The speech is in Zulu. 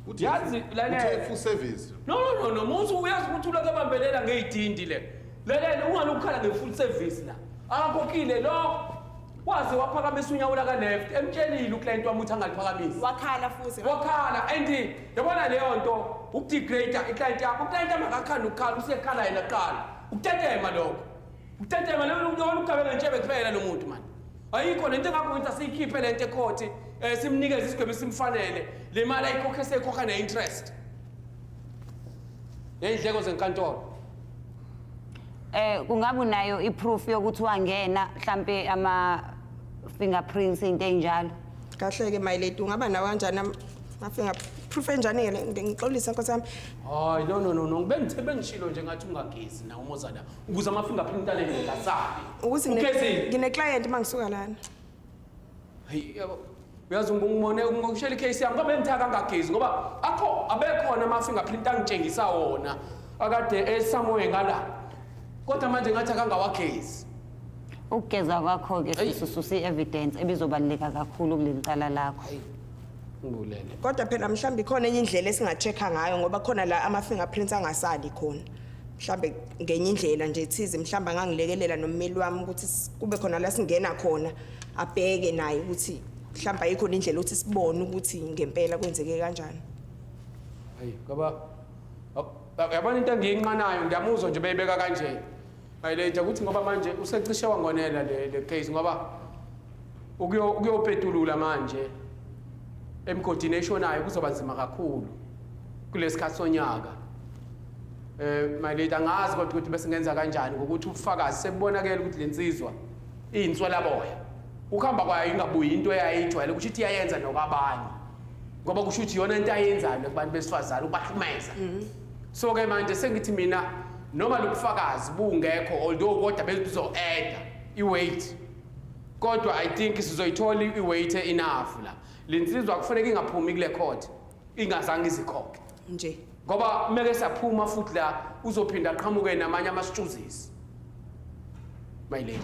Uthi Yazi, lalela. Uthe full service. No, no, no, no, musu uyazi ukuthi ulokhu ebambelela ngey'dindi le. Lalela, ungalokhu nge-full service la. Akakhokhile lo. Waze waphakamisa unyawo laka-left, emtshelile uclient wami ukuthi angaliphakamisi. Wakhala futhi. Wakhala, and yabona leyo nto, ukudegrade iclient yakho. Uclient wami akakhandi ukukhala, usekhala yena kuqala. Ukutetema lokho. Ukutetema, leyo yona ukugabela ngentshebe kuphela lo muntu mani. Ayikho lento engakho ngithi asiyikhiphe lento ecourt, simnikeze isigwebo esimfanele. Le mali ayikhokhe seyikhokha ne-interest. Ney'ndleko zenkantolo. Kungabe unayo iproof yokuthi wangena mhlambe ama fingerprints, into enjalo? Kahle ke, my lady, ungaba nawo kanjani ama finger proof enjani ke le? Ngixolisa, nkosi yami. Hayi, no, no, no, no, bengithe bengishilo nje ngathi ungagezi na umoza la ukuze ama-fingerprint alele ngasali. Ukuthi Ugezile? ngine client mangisuka lana. Hayi yabo, uyazi ngibone ngikushela icase yami ngoba bengithe akangagezi ngoba akho abekhona ama-fingerprint angitshengisa wona akade esamoye ngala, kodwa manje ngathi akangawagezi. Ukugeza kwakho-ke Eyi. sisusa i-evidence ebizobaluleka kakhulu kuleli cala lakho. Hayi, ngibulele. Kodwa phela mhlawumbe ikhona enye indlela esinga-check-a ngayo ngoba khona la ama-fingerprints angasali khona. Mhlambe ngenye indlela nje thize, mhlawumbe angangilekelela nommeli wami ukuthi kube khona la singena khona, abheke naye ukuthi mhlawumbe ayikho indlela ukuthi sibone ukuthi ngempela kwenzeke kanjani. Hayi, ngoba yabona into engiyinqanayo, ngiyamuzwa nje beyibeka kanje, my lady, ukuthi ngoba manje usecishe wangonela le case ngoba ukuyopetulula manje emgodini eshonayo kuzoba nzima kakhulu kulesikhathi sonyaka. My lady, angazi kodwa ukuthi bese ngenza kanjani ngokuthi ubufakazi sekubonakele ukuthi lensizwa iyinswelaboya, ukuhamba kwayo ingabuyi into eyayijwayele, kusho ukuthi iyayenza nokwabanye, ngoba kusho ukuthi iyona into ayenzayo kubantu besifazane, ukubahlukumeza. So ke manje sengithi mina noma lobufakazi bungekho, although kodwa bebuzo-adda i-weight, kodwa I think sizoyithola i-weight enough la. Le nsizwa kufanele ingaphumi kule court ingazange izikhokhe nje. Ngoba meke saphuma futhi la uzophinda aqhamuke namanye ama-excuses, my lady.